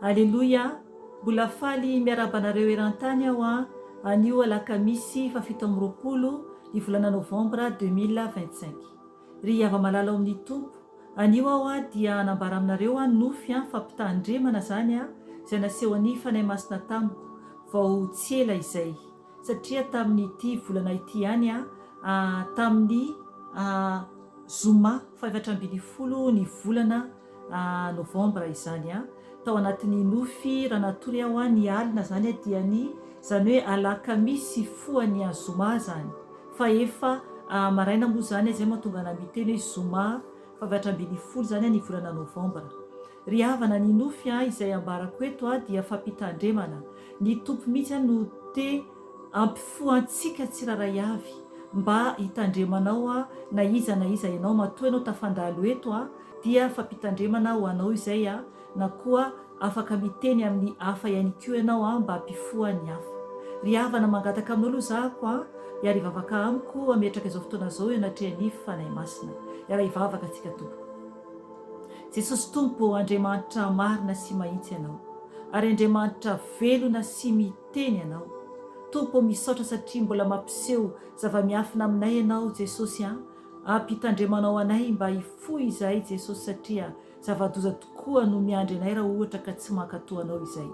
Aleloia! Mbola faly miarahaba anareo eran-tany aho an, anio alakamisy faha 27 ny volana novambra 2025. Ry hava-malala ao amin'ny Tompo, anio aho an dia hanambara aminareo an nofy an fampitandremana izany an izay nasehon'ny Fanahy Masina tamiko vao tsy ela izay. Satria tamin'ity volana ity ihany an, tamin'ny zoma faha-14 ny volana novambra izany an, tao anatin'ny nofy raha natory aho an, ny alina izany an, dia ny, izany hoe alakamisy hifoha ny zoma izany, fa efa maraina moa izany an, izay mahatonga anah miteny hoe zoma faha-14 izany an ny volana novambra. Ry havana, ny nofy an izay ambarako eto an dia fampitandremana, ny Tompo mihitsy an no te hampifoha antsika tsirairay avy mba hitandremanao an na iza na iza ianao, matoa ianao tafandalo eto an dia fampitandremana ho anao izay an, na koa afaka miteny amin'ny hafa ihany koa ianao an mba hampifoha ny hafa. Ry havana, mangataka aminao aloha zahako an hiara-hivavaka amiko hametraka izao fotoana izao eo anatrehan'ny Fanahy Masina. Hiara-hivavaka tsika tompoko. Jesosy Tompo ô, Andriamanitra marina sy mahitsy Ianao, ary Andriamanitra velona sy miteny Ianao. Tompo ô, misaotra satria mbola mampiseho zava-miafina aminay Ianao Jesosy a, ampitandremanao anay mba hifoha izahay Jesosy satria zava-doza tokoa no miandry anay raha ohatra ka tsy mankatò Anao izay.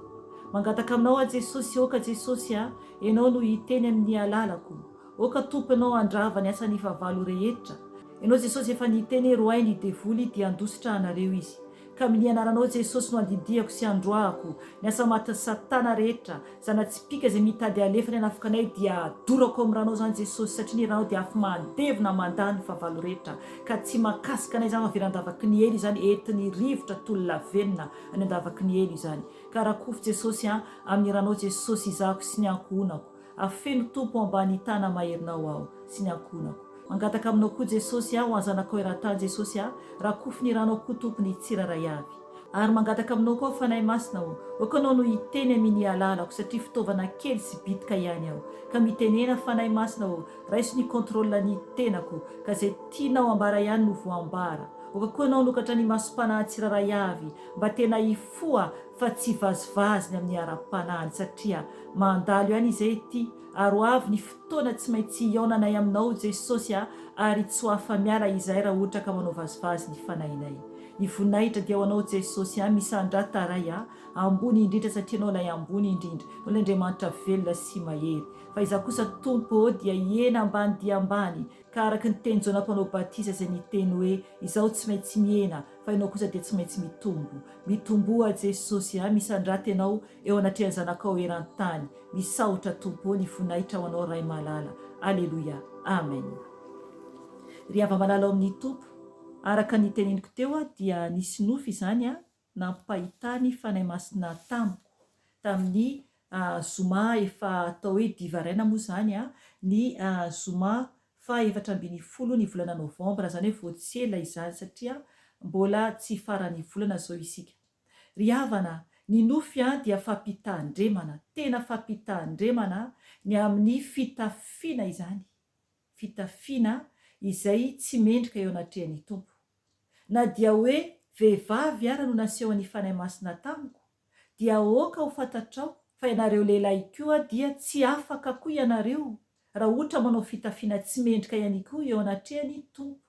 Mangataka aminao aho Jesosy, aoka Jesosy a, Ianao no hiteny amin'ny alalako. Aoka Tompo Ianao handrava ny asan'ny fahavalo rehetra. Ianao Jesosy efa niteny hoe roahy ny devoly dia handositra anareo izy. Ka amin'ny anaranao Jesosy no andidiako sy androahako ny asa matin'i satana rehetra, zana-tsipìka izay mitady halefa ny hanafika anay dia adorako amin'ny ranao izany Jesosy satria ny ranao dia afo mandevona mandà ny fahavalo rehetra ka tsy mahakasika anay izany fa avelan-davaky ny helo izany entin'ny rivotra toy ny lavenona any an-davaky ny helo izany ka rakofy Jesosy a amin'ny ranao Jesosy izahako sy ny ankohonako Afeno Tompo ambany tana maherinao aho sy ny ankohonako. Mangataka aminao koa Jesosy a ho an zanakao eran-tany Jesosy a, rakofy ny ranao koa Tompo ny tsirairay avy. Ary mangataka aminao koa aho Fanahy Masina o, aoka anao no hiteny amin ny alalako satria fitaovana kely sy bitika ihany aho. Ka mitenena Fanahy Masina o, raiso ny contrôle ny tenako ka zay tianao ambara ihany no voambara. Aoka koa anao hanokatra ny masom-panahy tsirairay avy mba tena hifoha fa tsy hivazivazy ny amin'ny ara-panahiny satria mandalo ihany izay ity ary ho avy ny fotoana tsy maintsy hihaonanay aminao Jesosy a ary tsy ho afa-miala izahay raha ohatra ka manao vazivazy ny fanahinay. Ny voninahitra dia ho anao Jesosy a, misandrata Ray a, ambony indrindra satria Ianao ilay ambony indrindra, Ianao ilay Andriamanitra velona sy mahery. Fa izaho kosa Tompo ô dia hihena ambany dia ambany ka araka ny tenin'i Jaona mpanao batisa izay niteny hoe izaho tsy maintsy mihena fa ianao kosa dia tsy maintsy mitombo. Mitomboa Jesosy a, misandrata ianao eo anatrehan'ny zanakao eran-tany. Misaotra Tompo ô, ny voninahitra ho anao Ray malala. Aleloia. Amen. Ry hava-malala ao amin'ny Tompo, araka ny teneniko teo dia nisy nofy izany nampahitany Fanahy Masina tamiko tamin'ny zoma efa atao hoe divaraina moa izany ny zoma faha 14 ny volana novambra, izany hoe vao tsy ela izany satria mbola tsy faran'ny volana izao isika. Ry havana, ny nofy dia fampitandremana, tena fampitandremana ny amin'ny fitafiana izany, fitafiana izay tsy mendrika eo anatrehan'ny Tompo. Na dia hoe vehivavy ara no nasehon'ny Fanahy Masina tamiko, dia aoka ho fantatrao fa ianareo lehilahy koa dia tsy afaka koa ianareo raha ohatra manao fitafiana tsy mendrika ihany koa eo anatrehan'ny Tompo.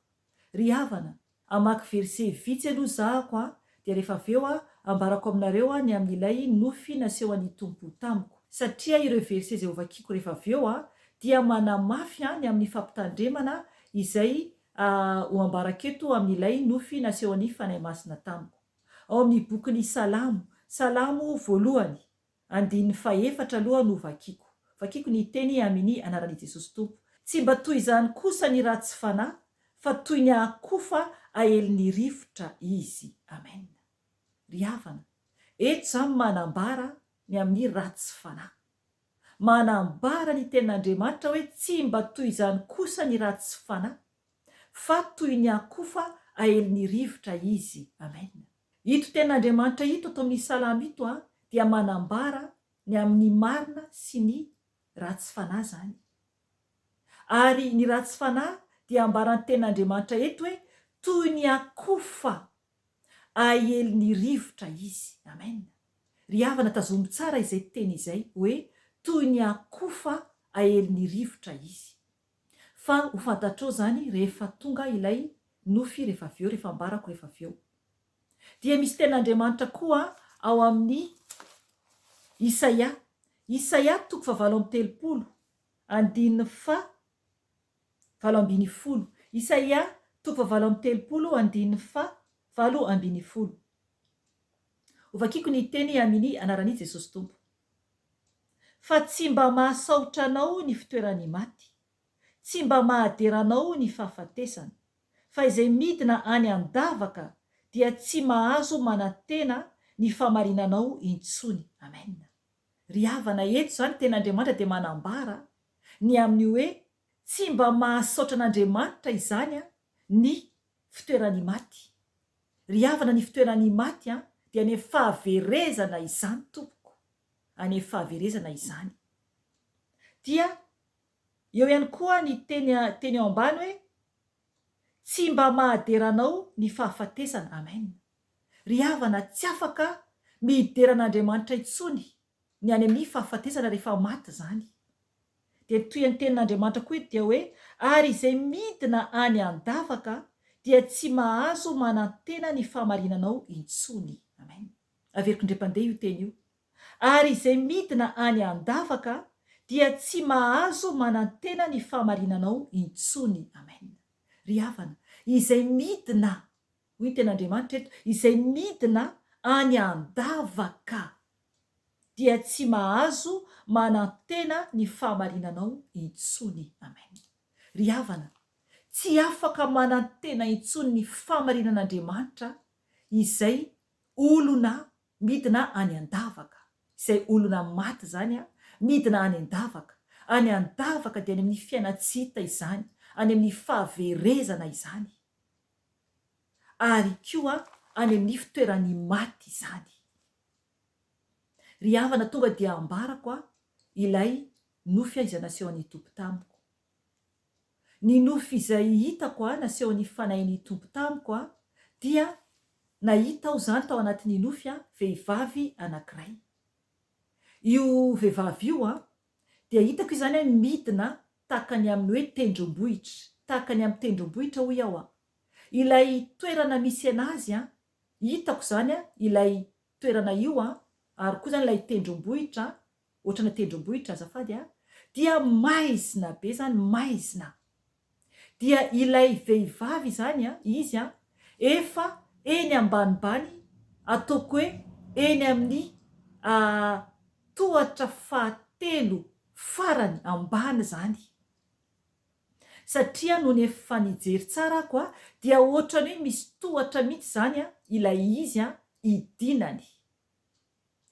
Ry havana, hamaky verset vitsy aloha zahako a, dia rehefa avy eo a, ambarako aminareo a ny amin'ilay nofy nasehon'ny Tompo tamiko. Satria ireo verset izay hovakiako rehefa avy eo a, dia manamafy a ny amin'ny fampitandremana izay a ho ambarako eto amin'ilay nofy nasehon'ny Fanahy Masina tamiko. Ao amin'ny bokin'ny Salamo, Salamo voalohany, Andininy fahefatra aloha no vakiko. Vakiko ny teny aminy anaran' i Jesosy Tompo. Tsy mba toy izany kosa ny ratsy fanahy, fa toy ny akofa aelin'ny rivotra izy. Amen. Ry havana, eto izany manambara ny amin'ny ratsy fanahy. Manambara ny tenin'Andriamanitra hoe tsy mba toy izany kosa ny ratsy fanahy, fa toy ny akofa aelin'ny rivotra izy. Amen. Ito tenin'Andriamanitra ito ato amin'ny Salamo ito dia manambara ny amin'ny marina sy ny ratsy fanahy izany. Ary ny ratsy fanahy dia ambaran'ny tenin'Andriamanitra eto hoe toy ny akofa aelin'ny rivotra izy. Amen. Ry havana tazomy tsara izay teny izay hoe toy ny akofa aelin'ny rivotra izy. Fa ho fantatrao izany rehefa tonga ilay nofy rehefa avy eo, rehefa ambarako rehefa avy eo. Dia misy tenin'Andriamanitra koa ao amin'ny Isaia. Isaia toko fahavalo amby telopolo, andininy faha 18. Isaia toko fahavalo amby telopolo, andininy faha 18. Hovakiko ny teny amin'ny anaran'i Jesosy Tompo. Fa tsy mba mahasaotra anao ny fitoeran'ny maty, tsy mba mahadera anao ny fahafatesana, fa izay midina any an-davaka dia tsy mahazo manantena ny fahamarinanao intsony. Amen. Ry havana, eto izany tena Andriamanitra dia manambara ny amin'ny hoe tsy mba mahasaotra an'Andriamanitra izany ny fitoeran'ny maty. Ry havana, ny fitoeran'ny maty dia any fahaverezana izany tompoko, any fahaverezana izany. Dia eo ihany koa ny teny teny ao ambany hoe tsy mba mahadera anao ny fahafatesana. Amen. Ry havana, tsy afaka midera an'Andriamanitra intsony ny any amin'ny fahafatesana rehefa maty izany. Dia ny tohin'ny tenin'Andriamanitra koa eto dia hoe, ary izay midina any an-davaka dia tsy mahazo manantena ny fahamarinanao intsony. Amen. Averiko indray mpandeha io teny io. Ary izay midina any an-davaka dia tsy mahazo manantena ny fahamarinanao intsony. Amen. Ry havana, izay midina, hoy ny tenin'Andriamanitra eto, izay midina any an-davaka dia tsy mahazo manantena ny fahamarinanao intsony. Amen. Ry havana, tsy afaka manantena intsony ny fahamarinan'Andriamanitra izay olona midina any an-davaka. Izay olona maty izany an, midina any an-davaka. Any an-davaka dia any amin'ny fiainan-tsy hita izany, any amin'ny fahaverezana izany. Ary koa any amin'ny fitoeran'ny maty izany. Ry havana tonga dia ambarako a ilay nofy izay nasehon'ny Tompo tamiko. Ny nofy izay hitako a nasehon'ny Fanahin'ny Tompo tamiko a dia nahita aho izany tao anatin'ny nofy a vehivavy anankiray. Io vehivavy io a dia hitako izany hoe midina tahaka ny amin'ny hoe tendrombohitra, tahaka ny amin'ny tendrombohitra hoy aho a. Ilay toerana misy anazy a, hitako izany a ilay toerana io an, ary koa zany ilay tendrombohitra an, ohatrana tendrombohitra azafady an, dia maizina be zany, maizina. Dia ilay vehivavy izany an, izy an, efa eny ambanimbany, ataoko hoe eny amin'ny tohatra fahatelo farany ambany izany. Satria nony efa nijery tsara ako a, dia ohatrany hoe misy tohatra mihitsy izany a ilay izy a idinany.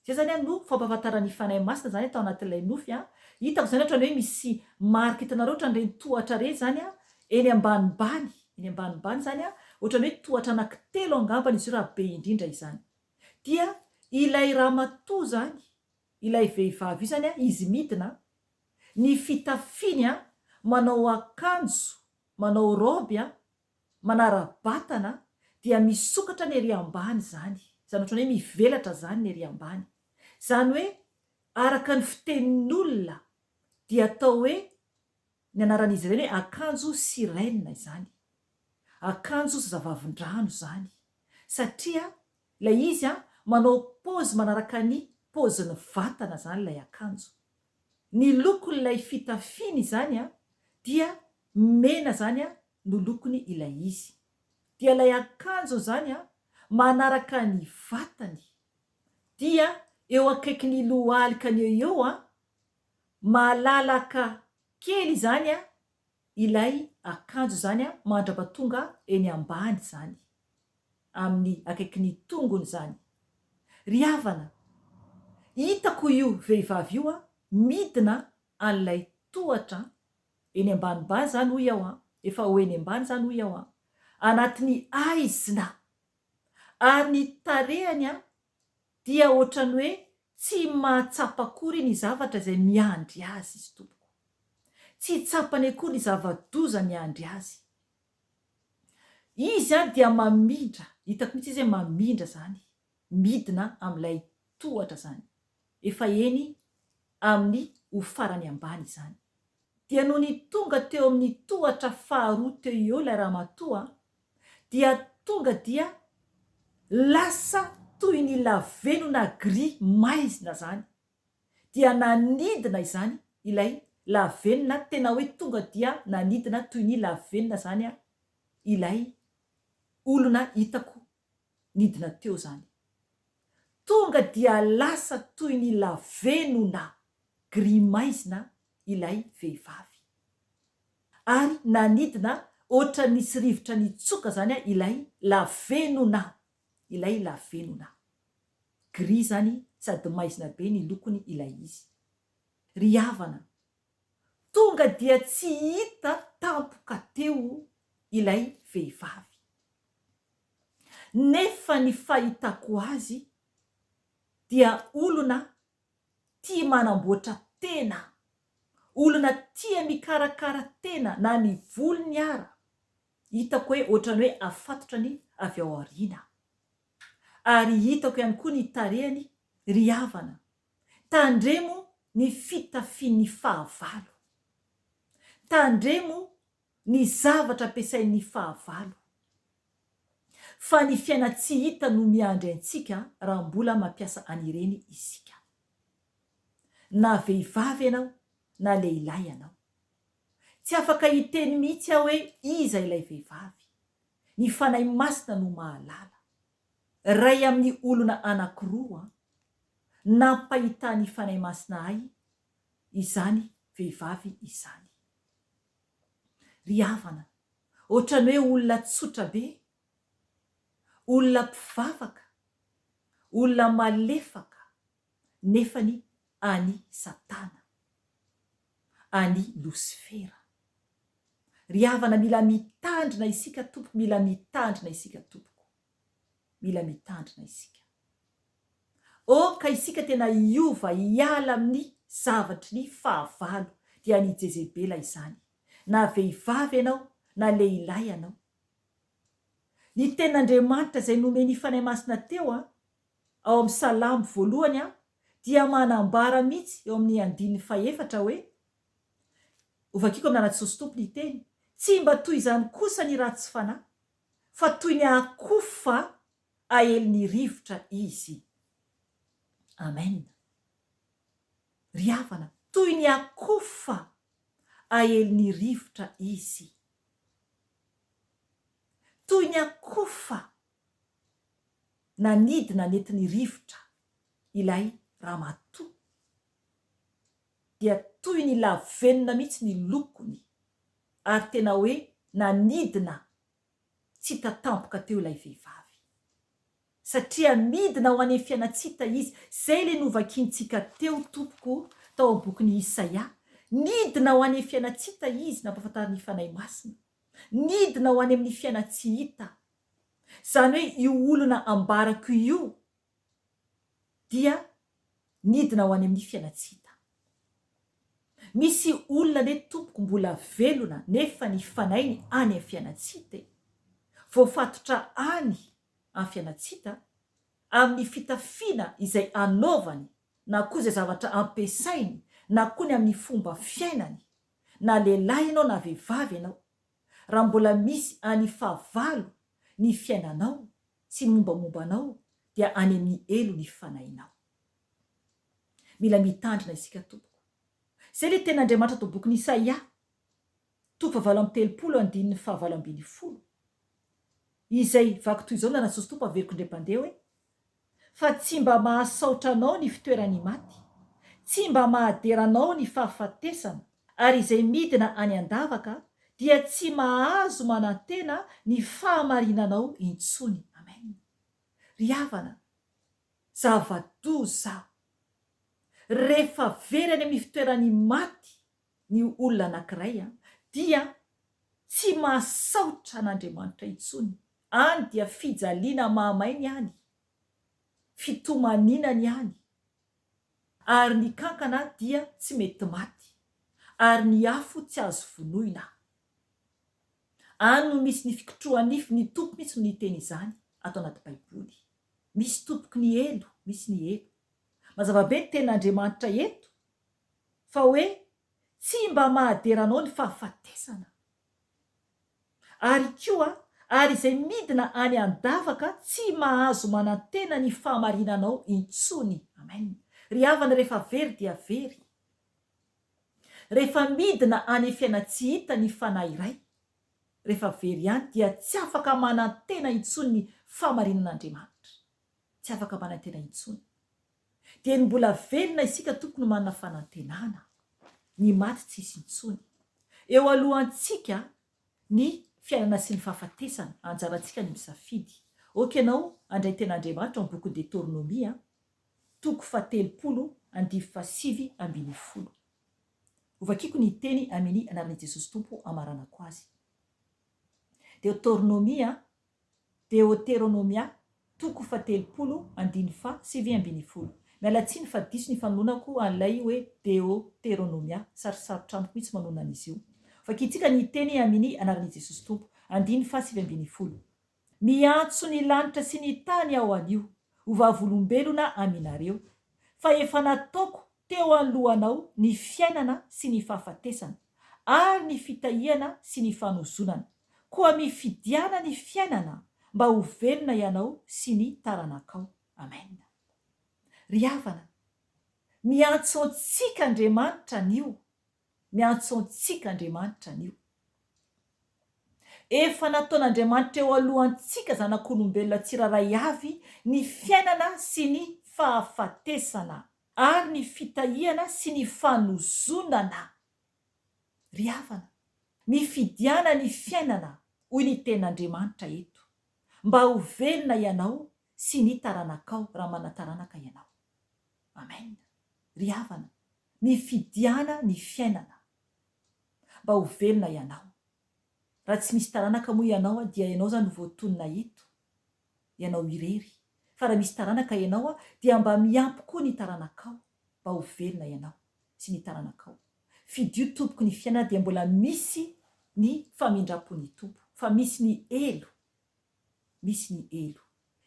Izay izany a no fampahafantaran'ny Fanahy Masina izany tao anatin'ilay nofy a. Hitako izany ohatrany hoe misy marika hitanareo ohatran'ireny tohatra ireny izany a, eny ambanimbany, eny ambanimbany izany a, ohatrany hoe tohatra anankitelo angambany izy io raha be indrindra izany. Dia ilay ramatoa izany, ilay vehivavy io izany a, izy midina Ny fitafiany an, manao akanjo, manao robe an, manara-batana dia misokatra ny ery ambany izany, izany ohatran'ny hoe mivelatra izany ny ery ambany. Izany hoe araka ny fitenin'olona dia atao hoe ny anaran'izy ireny hoe akanjo sirène izany. Akanjo zazavavindrano izany. Satria ilay izy an, manao paozy manaraka ny paozin'ny vatana izany ilay akanjo. Ny lokon'ilay fitafiany izany an, dia mena izany an no lokony ilay izy. Dia ilay akanjo izany an, manaraka ny vatany. Dia eo akaikin'ny lohalikany eo eo an, malalaka kely izany an ilay akanjo izany an, mandrapatonga eny ambany izany. amin'ny akaikin'ny tongony izany. Ry havana, hitako io vehivavy io an, midina an'ilay tohatra an, eny ambanimbany izany hoy aho an, efa ho eny ambany izany hoy aho an, anatin'ny haizina, ary ny tarehany an, dia ohatran'ny hoe tsy mahatsapa akory ny zavatra izay miandry azy izy tompoko. Tsy tsapany akory ny zava-doza miandry azy. Izy an dia mamindra, hitako mihitsy izy hoe mamindra zany, midina amin'ilay tohatra izany. Efa eny amin'ny ho farany ambany izany. Dia nony tonga teo amin'ny tohatra faharoa teo eo ilay ramatoa dia tonga dia lasa toy ny lavenona gris maizina izany. Dia nanidina izany ilay lavenona, tena hoe tonga dia nanidina toy ny lavenona izany ilay olona hitako nidina teo izany. Tonga dia lasa toy ny lavenona gris maizina ilay vehivavy. Ary nanidina ohatran'ny nisy rivotra nitsoka izany ilay lavenona, ilay lavenona. Gris izany sady maizina be ny lokony ilay izy. Ry havana, tonga dia tsy hita tampoka teo ilay vehivavy. Nefa ny fahitako azy dia olona tia manamboatra tena, olona tia mikarakara tena na ny volony ara, hitako hoe ohatran'ny hoe afatotrany avy ao aoriana. Ary hitako ihany koa ny tarehany ry havana, tandremo ny fitafian'ny fahavalo. Tandremo ny zavatra ampiasain'ny fahavalo. Fa ny fiainan-tsy hita no miandry antsika raha mbola mampiasa an'ireny isika. Na vehivavy ianao na lehilahy ianao. Tsy afaka hiteny mihitsy aho hoe iza ilay vehivavy. Ny Fanahy Masina no mahalala. Ray amin'ny olona anankiroa nampahitan'ny Fanahy Masina ahy izany vehivavy izany. Ry havana, ohatran'ny hoe olona tsotra be, olona mpivavaka, olona malefaka, nefany an'i Satana, an'i Losifera. Ry havana, mila mitandrina isika tompoko, mila mitandrina isika tompoko. Mila mitandrina isika. Aoka isika tena hiova hiala amin'ny zavatry ny fahavalo, dia ny Jezebela izany. Na vehivavy ianao na lehilahy ianao. Ny tenin'Andriamanitra izay nomen'ny Fanahy Masina teo ao amin'ny Salamo voalohany dia manambara mihitsy eo amin'ny andininy fahefatra hoe, Hovakiko amin'ny anaran'i Jesosy Tompo ny teny, Tsy mba toy izany kosa ny ratsy fanahy, fa toy ny akofa aelin'ny rivotra izy. Amen. Ry havana, toy ny akofa aelin'ny rivotra izy. Toy ny akofa nanidina nentin'ny rivotra ilay ramatoa. Dia toy ny lavenona mihitsy ny lokony ary tena hoe nanidina tsy hita tampoka teo ilay vehivavy. Satria midina ho any amin'ny fiainan-tsy hita izy. Izay ilay novakiantsika teo tompoko tao amin'ny bokin'i Isaia. Nidina ho any amin'ny fiainan-tsy hita izy, nampahafantarin'ny Fanahy Masina. Nidina ho any amin'ny fiainan-tsy hita. Izany hoe io olona ambarako io dia nidina ho any amin'ny fiainan-tsy hita. Misy olona anie tompoko mbola velona nefa ny fanahiny any amin'ny fiainan-tsy hita e! Voafatotra any amin'ny fiainan-tsy hita, amin'ny fitafiana izay anaovany na koa izay zavatra ampiasainy na koa ny amin'ny fomba fiainany, na lehilahy ianao na vehivavy ianao, raha mbola misy any fahavalo ny fiainanao sy ny mombamomba anao dia any amin'ny helo ny fanahinao. Mila mitandrina isika tompoko. Izay ilay tenin'Andriamanitra ato bokin'i Isaia, toko fahavalo amby 30 andininy fahavalo 18. Izay vaky toy izao ny Jesosy Tompo averiko indray mpandeha hoe, Fa tsy mba mahasaotra anao ny fitoeran'ny maty, tsy mba mahadera anao ny fahafatesana, ary izay midina any an-davaka dia tsy mahazo manantena ny fahamarinanao intsony. Amen. Ry havana, zava-doza rehefa very any amin'ny fitoeran'ny maty ny olona anankiray dia tsy mahasaotra an'Andriamanitra intsony, any dia fijaliana mahamay ny any, fitomaniana ny any, ary ny kankana dia tsy mety maty, ary ny afo tsy azo vonoina. Any no misy ny fikotroha-nify, ny Tompo mihitsy no niteny izany ato anaty Baiboly. Misy tompoko ny helo, misy ny helo. Mazava be ny tenin'Andriamanitra eto fa hoe tsy mba mahadera anao ny fahafatesana. Ary koa, ary izay midina any an-davaka tsy mahazo manantena ny fahamarinanao intsony. Amen. Ry havana rehefa very dia very. Rehefa midina any fiainan-tsy hita ny fanahy iray, rehefa very ihany dia tsy afaka manantena intsony ny fahamarinan'Andriamanitra. Tsy afaka manantena intsony. Dieny mbola velona isika tompoko no manana fanantenana. Ny maty tsy hisy intsony. Eo alohantsika ny fiainana sy ny fahafatesana, anjarantsika ny misafidy. Ok ianao handray tena Andriamanitra ao amin'ny bokin'i Detornomia, toko fahatelopolo andivy fahasivy ambinifolo. Hovakiko ny teny amini anaran'i Jesosy Tompo amaranako azy. Deotornomia Deoteronomia, toko fahatelopolo, andininy faha 19. Miala tsiny fa diso ny fanononako an'ilay hoe Deoteronomia, sarosarotra amiko mihitsy manonona an'izy io. Vakintsika ny teny amini anaran'i Jesosy Tompo, andininy faha 19. Miantso ny lanitra sy ny tany aho anio ho vavolombelona aminareo, fa efa nataoko teo anoloanao ny fiainana sy ny fahafatesana, ary ny fitahiana sy ny fanozonana. Koa mifidiana ny fiainana mba ho velona ianao sy ny taranakao. Amen. Ry havana, miantso antsika Andriamanitra anio, miantso antsika Andriamanitra anio. Efa nataon'Andriamanitra eo alohantsika zanak'olombelona tsirairay avy ny fiainana sy ny fahafatesana ary ny fitahiana sy ny fanozonana. Ry havana, mifidiana ny fiainana, hoy ny tenin'Andriamanitra eto, mba ho velona ianao sy ny taranakao raha manan-taranaka ianao. Amen. Ry havana, mifidiana ny fiainana. Mba ho velona ianao. Raha tsy misy taranaka moa ianao dia ianao izany no voatonona eto. Ianao irery. Fa raha misy taranaka ianao dia mba miampy koa ny taranakao mba ho velona ianao sy ny taranakao. Fidio tompoko ny fiainana dia mbola misy ny famindrampon'ny Tompo. Fa misy ny helo. Misy ny helo.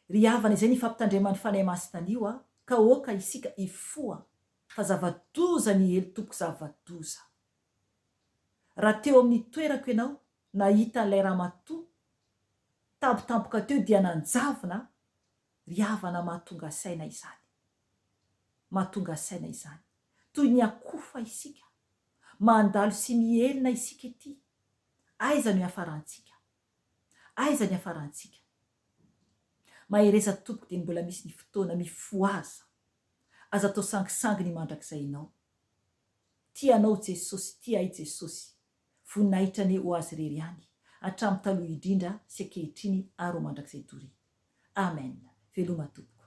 Ry havana izay ny fampitandreman'ny Fanahy Masina anio a, ka oka isika hifoha fa zava-doza ny helo tompoko zava-doza. Raha teo amin'ny toerako ianao nahita an'ilay ramatoa tampotampoka teo dia nanjavona ry havana mahatonga saina izany. Mahatonga saina izany. Toy ny akofa isika. Mandalo sy mihelina isika ety. Aiza no hiafarantsika? Aiza ny hiafarantsika? Mahereza tompoko dia mbola misy ny fotoana mifohaza. Aza atao sangisangy ny mandrakizainao. Tia anao Jesosy, tia ahy Jesosy. Voninahitra anie ho Azy irery ihany, hatramin'ny taloha indrindra sy ankehitriny ary ho mandrakizay doria. Amen. Veloma tompoko.